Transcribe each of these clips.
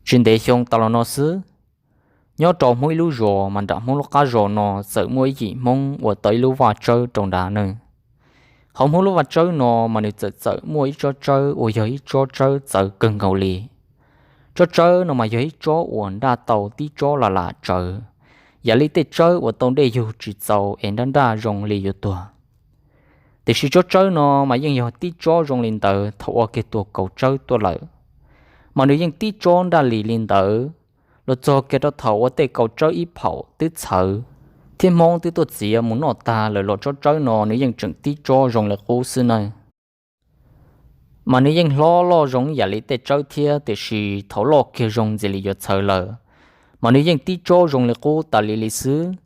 Tsis ntev xyoo tas los no xwb, nyob rau Hmoob ib lub zos mas nram Hmoob lub qab zos no txawm muaj ib yim Hmoob ua tau ib lub vaj tsawb rau nrad na. Hauv Hmoob lub vaj tsawb no mas nws txawm txawm muaj ib tsob tsawb uas yog ib tsob tsawb txawv kawg nkaus li. Tsob tsawb no mas yog ib tsob uas nraj tau tib tsob lam lam tsawv, yam li tej tsawb uas tau dej yug tsis txaus es nraj nraj zoo li yuav tuag. Tiam sis tsob tsawb no mas yeej yog tib tsob zoo li ntawd thaum ua kiag tus kaus tsawb tuaj lawm, mas nws yeej tib tsob nraj li li ntawd. Los txog kiag rau thaum ua tej kaus tsawb ib phaum twb txhawv, thiab Hmoob twb tuaj txiav mus noj tag lawm los tsob tsawb no nws yeej tseem tib tsob zoo li qub xwb nawb. Mas nws yeej hlob loj zoo yam li tej tsawb thiab, tiam sis thaum loj kiag zoo ntxiv li yuav txhawv lawm, mas nws yeej tib tsob zoo li qub tas li li xwb.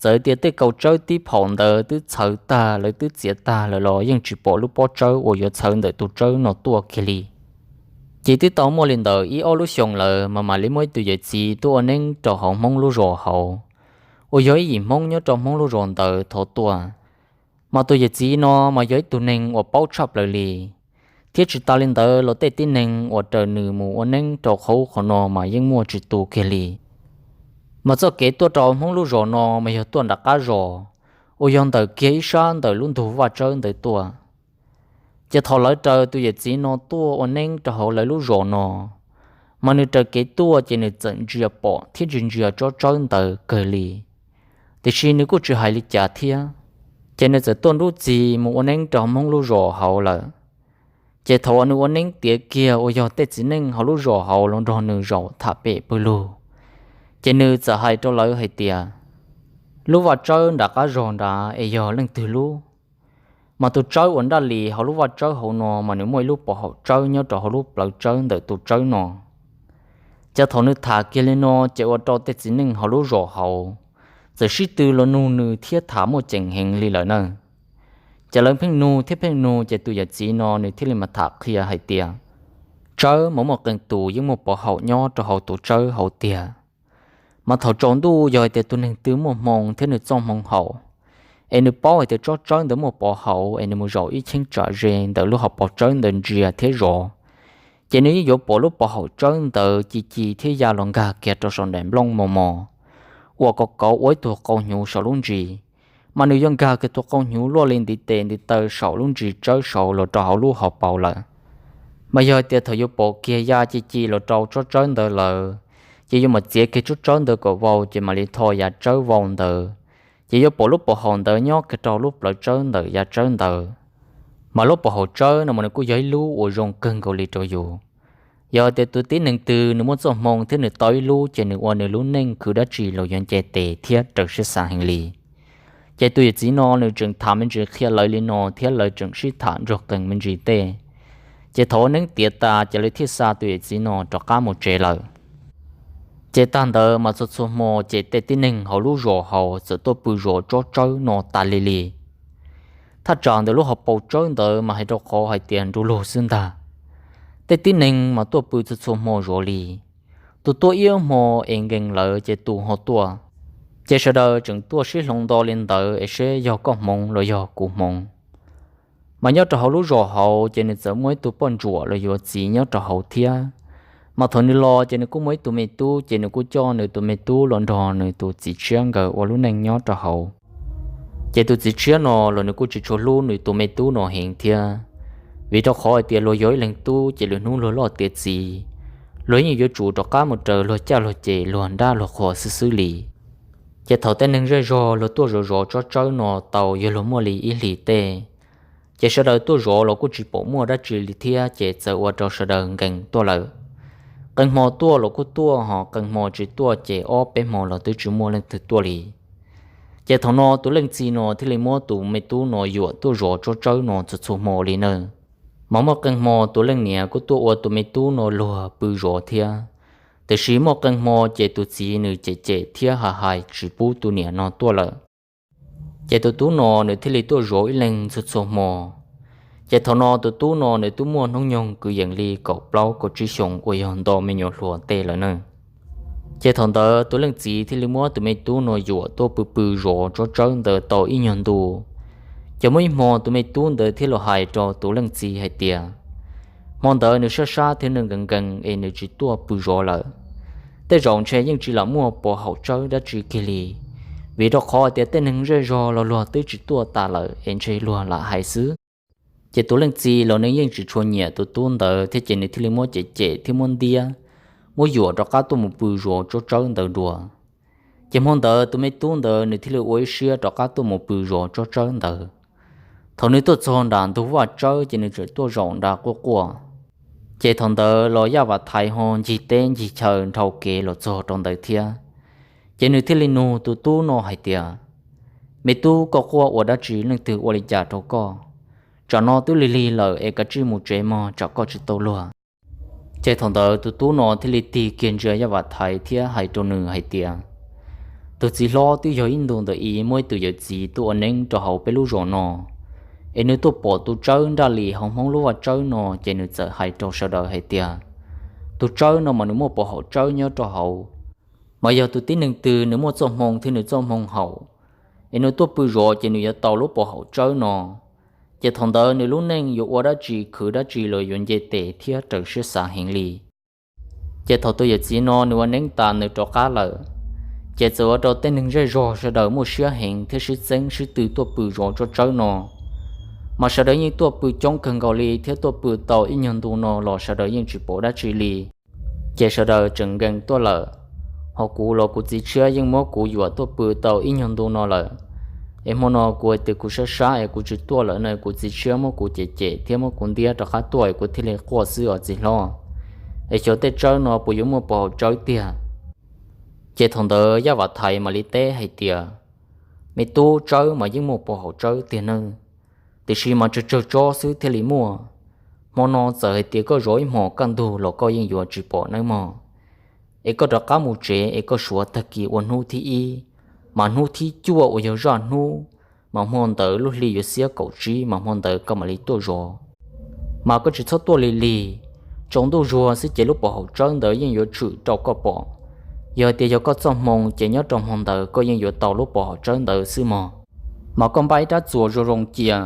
Txawm tias tej kaus tsawb tib phaum ntawd twb txhawv tag, lawv twb txiav tag lawm los yeej tsis pom lub pob tsawb uas yuav txhawv ntawm tus tsawb no tuaj kiag li. Ces twb tau muaj li ntawd ib ob lub xyoos lawm mas mam li muaj ib tug yawm txiv tuaj ua neeb rau hauv Hmoob lub zos hauv, uas yog ib yim Hmoob nyob rau Hmoob lub zos ntawd thov tuaj. Mas tus yawm txiv no mas yog ib tug neeg uas paub tshaj plaws li, thiab tsis tas li ntawd los tej tib neeg uas raws nws mus ua neeb rau qhov ub qhov no mas yeej muaj tsis tu kiag li. Mas txoj kev tuaj rau Hmoob lub zos no mas yog tuaj nram qab zos, uas yog ntawm kiag ib sab ntawm lub ntug vaj tsawb ntawd tuaj. Ces thaum lawv raws tus yawm txiv no tuaj ua neeb rau hauv lawv lub zos no, mas nws raws kev tuaj ces nws txawm ntsia pom thiab ntsia ntsia tsob tsawb ntawd kawg li. Tiam sis nws kuj tsis hais li cas thiab, ces nws txawm tuaj nruab txig mus ua neeb rau Hmoob lub zos hauv lawm. Ces thaum uas nws ua neeb tiav kiag uas yog tej txiv neej hauv lub zos hauv los nrog nws zaum tham pem pawg lug, ces nws txawm hais rau lawv hais tias, lub vaj tsawb nram qab zos nrad es yog leej twg lub? Mas tus tsawb uas nraj li hauv lub vaj tsawb hauv no mas nws muaj ib lub pov haum tsawb nyob rau hauv lub plawv tsawb ntawm tus tsawb no. Ces thaum nws tham kiag li no ces ua rau tej txiv neej hauv lub zos hauv txawm sib tw los nug nws thiab tham muaj ceem heev li lawm na. Ces lawv pheej nug thiab pheej nug ces tus yawm txiv no nws thiaj li mas tham qhia hais tias, tsawb mas muaj qee tus yeej muaj pov haum nyob rau hauv tus tsawb hauv tiag. Mas thaum tsaus ntuj yog hais tias tus neeg twg muaj hmoo thiab nws txoj hmoo haum, es nws paub hais tias tsob tsawb ntawd muaj pov haum es nws mus zaum ib cheeb tsam ze ntawm lub hauv paus tsawb ntawd ntsia thiab zov, ces nws yeej yuav pom lub pov haum tsawb ntawd ci ci thiab ya los nkag kiag rau saum nram nplooj mos mos, uas kauv kauv ua ib tug qau hnyuv saum lub ntsis. Mas nws yuav nkag kiag tus qau hnyuv luaj li ntiv tes ntiv taw saum lub ntsis tsawb saud los rau hauv lub hauv paus lawm. Mas yog hais tias thaum yuav pom kiag ya ci ci los rau tsob tsawb ntawd lawm, ces yuav mam txiav kiag tsob tsawb ntawd kom vau ces mam li tho yav tsawb vau ntawd, ces yuav pom lub pov haum ntawd nyob kiag rau lub plawv tsawb ntawm yav tsawb ntawd. Mas lub pov haum tsawb no mas nws kuj yog ib lub uas zoo kawg nkaus li rau yus. Yog tias tus tib neeg twg nws muaj txoj hmoo thiab nws tau ib lub ces nws ua nws lub neej khwv dab tsi los yuav nce tes thiab raws siab xav heev li. Ces tus yawm txiv no nws tseem tham me ntsis qhia lawv li no thiab lawv tseem sib tham nrog qees me ntsis tej. Ces thaum ua neeb tiav tas ces lawv thiaj xa tus yawm txiv no rov qab mus tsev lawm. Ces tag ntawd mas txhua txhua hmo ces tej tib neeg hauv lub zos hauv txawm tuaj pw zov tsob tsawb no tas li li. Thaj tsam ntawm lub hauv paus tsawb ntawd mas hais rau qhov hais tias nrov lug xwb ntag. Tej tib neeg mas tuaj pw txhua txhua hmo zov li. Tus tuaj ib hmo es nkees lawm ces tus ho tuaj. Ces sawv daws tseem tuaj sib hloov nto li ntawd es seb yog koj hmoov los yog kuv hmoov. Mas nyob rau hauv lub zos hauv ces nws txawm muaj ib tug poj ntsuam los yuav txiv nyob rau hauv thiab. Mas thaum nws los ces nws kuj muaj ib tug me tub, ces nws kuj coj nws tus me tub los nrog nws tus txiv tshiab nkawd ua lub neej nyob rau hauv. Ces tus txiv tshiab no los nws kuj tsis tshua hlub nws tus me tub no heev thiab, vim rau qhov hais tias luag yog ib leeg tub ces lwm hnub luag loj tiav txiv, luag yeej yuav tsum rov qab mus raws luag caj luag ces luag nrab luag qhuas xwb xwb li. Ces thaum tej neeg zej zog luag tuaj zov zov tsob tsawb no tau yog luag muaj li ib hlis tej, ces sawv daws tuaj zov los kuj tsis pom muaj dab tsi li thiab ces txawm ua rau sawv daws nkees tuaj lawm. Qee hmo tuaj los kuj tuaj, ho qee hmo tsis tuaj ces ob peb hmo los twb tsis muaj leej twg tuaj li. Ces thaum no tus leej txiv no thiaj li muab tus me tub no yuam tuaj zov tsob tsawb no txhua txhua hmo li na. Mas muaj qee hmo tus leej niam kuj tuaj ua tus me tub no luag pw zov thiab, tiam sis muaj qee hmo ces tus txiv nws cem cem thiab hais hais tsis pub tus niam no tuaj lawm. Ces tus tub no nws thiaj li tuaj zov ib leeg txhua txhua hmo. Ces thaum no tus tub no nws twb muaj hnub nyoog kwv yees li kaum plaub kaum tsib xyoos uas yog nto me nyuam hluas tej lawm na. Ces thaum ntawd tus leej txiv thiaj li muab tus me tub no yuam tuaj pw pw zov tsob tsawb ntawd tau ib nyuag ntu. Ces muaj ib hmo tus me tub ntawd thiaj los hais rau tus leej txiv hais tias, hmo ntawd nws sab sab thiab nws nkees nkees es nws tsis tuaj pw zov lawm. tej zaum ntshe yeej tsis lam muaj pov haum tsawb dab tsi kiag li, vim rau qhov tias tej neeg zej zog los luag twb tsis tuaj tas lawm es ntshe luag lam hais xwb. Ces tus leej txiv los nws yeej tsis tshua nyiam tus tub ntawd thiab ces nws thiaj li muab cem cem thiab muab ntiab, muab yuam rov qab tuaj mus pw zov tsob tsawb ntawd dua. Ces hmo ntawd tus me tub ntawd nws thiaj li ua ib siab rov qab tuaj mus pw zov tsob tsawb ntawd. Thaum nws tuaj txog nram ntug vaj tsawb ces nws txawm tuaj zaum nra quaj quaj. Ces thaum ntawd los Yaj Vam Thaiv ho ncig teb ncig chaw nrhau kev los txog rau ntawd thiab. Ces nws thiaj li nug tus tub no hais tias, Me tub, koj quaj ua dab tsi, leej twg ua li cas rau koj? Tsam no twb lig lig lawm es kav tsij mus tsev mog, tsam koj tsis tau luag. Ces thaum ntawd tus tub no thiaj li tig kiag ntsia Yaj Vam Thaiv thiab hais rau nws hais tias, Tus txiv hlob, twb yog ib ntu ntawm i muaj ib tus yawm txiv tuaj ua neeb rau hauv peb lub zos no, es nws tuaj pom tus tsawb nraj li hauv Hmoob lub vaj tsawb no, ces nws txawm hais rau sawv daws hais tias, Tus tsawb no mas nws muaj pov haum tsawb nyob rau hauv, mas yog tus tib neeg twg nws muaj txoj hmoo thiab nws txoj hmoo haum, es nws tuaj pw zov ces nws yuav tau lub pov haum tsawb no. Ces thaum ntawd nws lub neej yuav ua dab tsi khwv dab tsi los yuav nce tes thiab raws siab xav heev li. Ces thaum tus yawm txiv no nws ua neeb tas nws rov qab lawm, ces txawm ua rau tej neeg zej zog sawv daws muaj siab heev thiab sib txeeb sib tw tuaj pw zov tsob tsawb no. Mas sawv daws yeej tuaj pw coob kawg nkaus li thiab tuaj pw tau ib nyuag ntu no los sawv daws yeej tsis pom dab tsi li. Ces sawv daws tseem nkees tuaj lawm, ho kuv los kuv txiv tshiab yeej muab kuv yuam tuaj pw tau ib nyuag ntu no lawm. Es hmo no kuv hais tias kuv sab sab es kuv tsis tuaj lawm no, kuv txiv tshiab muab kuv cem cem thiab muab kuv ntiab rov qab tuaj es kuv thiaj li quaj xwb os txiv hlob. Es xyov tej tsawb no puas yuav muaj pov haum tsawb tiag? Ces thaum ntawd Yaj Vam Thaiv mam li teb hais tias, Me tub, tsawb mas yeej muaj pov haum tsawb tiag nawb, tiam sis mas tsawg tsawg tsob xwb thiaj li muaj. Hmo no txawm hais tias koj zov ib hmos kaj ntug los koj yeej yuav tsis pom nawb mog. Es koj rov qab mus tsev es koj suav tag kis ua hnub thib ib, mas hnub thib cuaj uas yog zaj hnub, mas hmo ntawd lub hli yuav xiab kaum tsib mas hmo ntawd koj mam li tuaj zov. Mas koj tsis txhob tuaj lig lig, tsaus ntuj zuag xwb ces lub pov haum tsawb ntawd yeej yuav tshwm rau koj pom. Yog tias yog koj txoj hmoo ces nyob rau hmo ntawd koj yeej yuav tau lub pov haum tsawb ntawd xwb mog. Mas koj npaj ib rab txuas zoo zoo cia,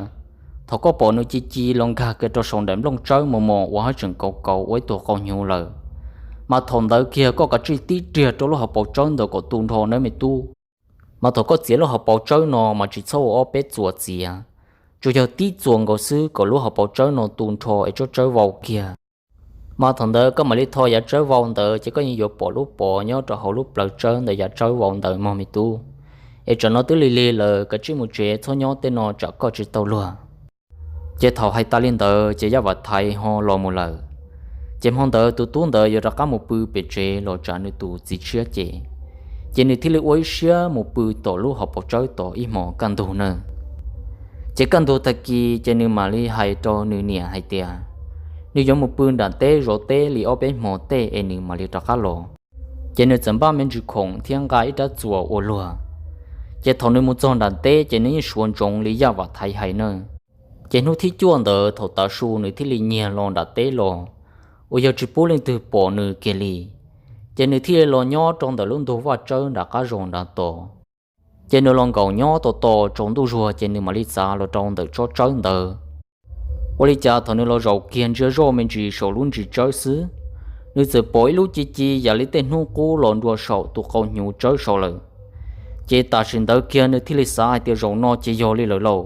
thaum koj pom nws ci ci los nkag kiag rau saum nraim nplooj tsawb mos mos uas haj tseem kauv kauv ua ib tug qau hnyuv lawm, mas thaum ntawd kiag koj kav tsij tib riag rau lub hauv paus tsawb ntawd kom tu nrho nawb me tub. Mas thaum koj txiav lub hauv paus tsawb no mas tsis txhob ua ob peb txuas txiav, tsuas yog tib txuas nkaus xwb kom lub hauv paus tsawb no tu nrho es tsob tsawb vau kiag. Mas thaum ntawd koj mam li tho yav tsawb vau ntawd ces koj yeej yuav pom lub pov nyob rau hauv lub plawv tsawb ntawm yav tsawb vau ntawd mog me tub. Es tsam no twb lig lig lawm, kav tsij mus tsev, txhob nyob tej no tsam koj tsis tau luag. Ces thaum hais tas li ntawd ces Yaj Vam Thaiv ho los mus lawm. Ces hmo ntawd tus tub ntawd yuav rov qab mus pw pem tsev los tsam nws tus txiv tshiab cem. Ces nws thiaj li ua ib siab mus pw tom lub hauv paus tsawb tod ib hmos kaj ntug na. Ces kaj ntug tag kis ces nws mam li hais rau nws niam hais tias nws yuav mus pw nram teb zov teb li ob peb hmo tej es nws mam li rov qab los. Ces nws txawm npaj me ntsis khoom thiab nqa ib rab txuas ua luag. Ces thaum nws mus txog nram teb ces nws yeej suav ntsoov li Yaj Vam Thaiv hais na. Ces hnub thib cuaj ntawd thaum tav su nws thiaj li nyiag los nram teb los, uas yog tsis pub leej twg pom nws kiag li. Ces nws thiaj li los nyob rau ntawm lub ntug vaj tsawb nram qab zos nrad tod. Ces nws los nkaum nyob tos tos tsaus ntuj zuag ces nws mam li txav los rau ntawm tsob tsawb ntawd. Ua li cas thaum nws los zaum kiag ntsia zoj me ntsis saum lub ntsis tsawb xwb, nws txawm pom ib lub ci ci yam li tej hnub qub los nrua saum tus qau hnyuv tsawb saud lawm. Ces tam sim ntawd kiag nws thiaj li xav hais tias zaum no ces yog li lawm lauj.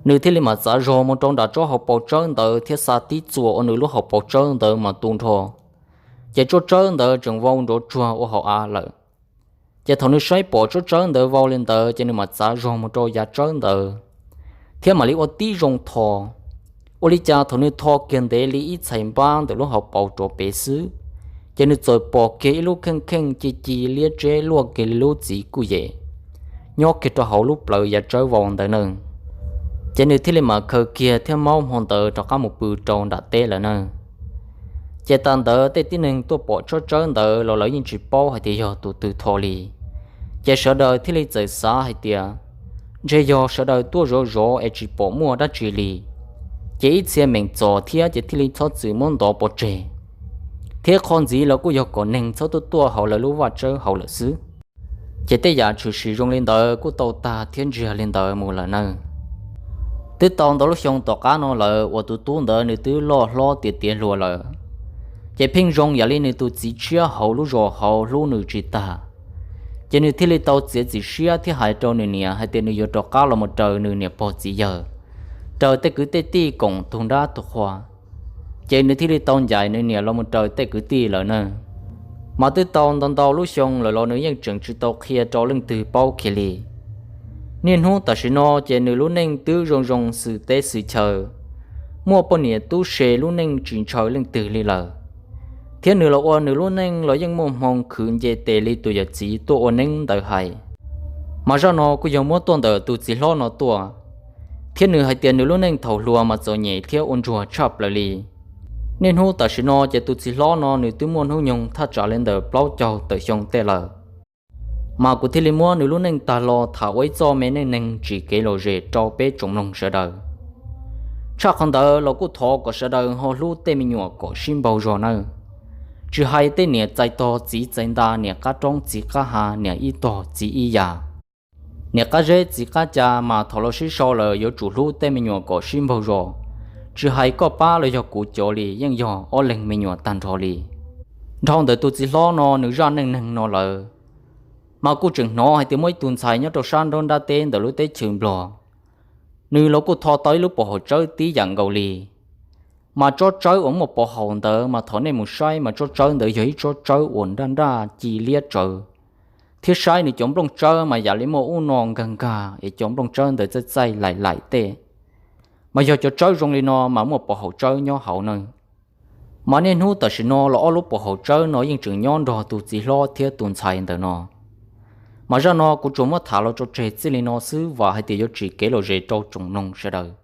Nws thiaj li mam txav zog mus rau nram tsob hauv paus tsawb ntawd thiab xa tib txuas ua nws lub hauv paus tsawb ntawd mas tu nrho. Ces tsob tsawb ntawd tseem vau nrov tsuag ua hauv av lawm. Ces thaum nws saib pom tsob tsawb ntawd vau li ntawd ces nws mam txav zog mus rau yav tsawb ntawd, thiab mam li ua tib zoo tho. Ua li cas thaum nws tho kiag ntev li ib txhais npab ntawm lub hauv paus rov pem xwb, ces nws txawm pom kiag ib lub kheej kheej ci ci liab tseb luaj kiag li lub txiv kuj yem, nyob kiag rau hauv lub plawv yav tsawb vau ntawd na. Ces nws thiaj li mam khaws kiag thiab maub hmo ntawd rov qab mus pw rau nram teb lawm na. Ces tas ntawd tej tib neeg tuaj pom tsob tsawb ntawd los lawv yeej tsis paub hais tias yog tus twg tho li. Ces sawv daws thiaj li txawm xav hais tias ntshe yog sawv daws tuaj zov zov es tsis pom muaj dab tsi li. Ces ib txhia meem txom thiab ces thiaj li txhob txwm muab ntov pov tseg, thiab qhov ntxiv los kuj yog kom neeg txhob tuaj tuaj hauv lawv lub vaj tsawb hauv lawm xwb. Ces tej yam tshwm sim zoo li ntawd kuj tau tag thiab ntsiag li ntawd mus lawm na. Twb tau ntau lub xyoo tom qab no lawm uas tus tub ntawd nws twb loj hlob tiav tiav hluas lawm. Ces pheej zoo yam li nws tus txiv tshiab hauv lub zos hauv hlub nws tsis tag. Ces nws thiaj li tau txiav txim siab thiab hais rau nws niam hais tias nws yuav rov qab los mus raws nws niam pog txiv yawg, raws tej kwv tej tij koom tus nrab tus qhua. Ces nws thiaj li tau ncaim nws niam los mus raws tej kwv tij lawm na. Mas twb tau ntau ntau lub xyoo lawm los nws yeej tseem tsis tau qhia rau leej twg paub kiag li. Niaj hnub tam sim no ces nws lub neej twb zoo zoo xws teb xws chaw, muaj poj niam tub se lub neej tsis ntshaw leej twg li lawm. Thiab nws los ua nws lub neej los yeej muaj hmoo khwv nce tes li tus yawm txiv tuaj ua neeb ntawd hais. Mas zaj no kuj yog muab tuaj ntawm tus txiv hlob no tuaj, thiab nws hais tias nws lub neej thaum hluas mas txom nyem thiab ua ntsuag tshaj plaws li. Niaj hnub tam sim no ces tus txiv hlob no nws twb muaj hnub nyoog thaj tsam li ntawm plaub caug tawm xyoo tej lawm. Mas kuv thiaj li muab nws lub neej tag los tham ua ib txoj me neej neeg tsis kev lom zem rau peb tsoom mloog sawv daws. Tshaj qhov ntawd los kuj thov kom sawv daws ho hlub tej me nyuam kom sib npaug zog nawb. Tsis hais tej niam txais tog txiv txais nta, niam qab roob txiv qab hav, niam ib tog txiv ib yam, niam qab zeb txiv qab ca, mas thaum los sib sau lawm yuav tsum hlub tej me nyuam kom sib npaug zog. Tsis hais koj pab los yog kuv cov li, yeej yog ob leeg me nyuam tag nrho li. Dhau ntawm tus txiv hlob no nws zaj neej neeg no lawm, mas kuj tseem hnov hais tias muaj ib tug ntxhais nyob rau sab nraub nrab teb ntawm lub teb chaws Nplog, nws los kuj tho tau ib lub pov haum tsawb tib yam nkaus li. Mas tsob tsawb uas muaj pov haum ntawd mas thaum nej mus saib mas tsob tsawb ntawd yog ib tsob tsawb uas nraj nraj ci liab tsawv, thiab saib nws cov nplooj tsawb mas yam li muaj ub no nkag nkag es cov nplooj tsawb ntawd txaij txaij laim laim tej. Mas yog cov tsawb zoo li no mas muaj pov haum tsawb nyob hauv na. Mas niaj hnub tam sim no los ob lub pov haum tsawb no yeej tseem nyob nrog tus txiv hlob thiab tus ntxhais ntawm no. Mas zaj no kuv tsuas muab tham los tso tseg txij li no xwb, vam hais tias yuav tsim kev lom zem rau tsoom mloog sawv daws.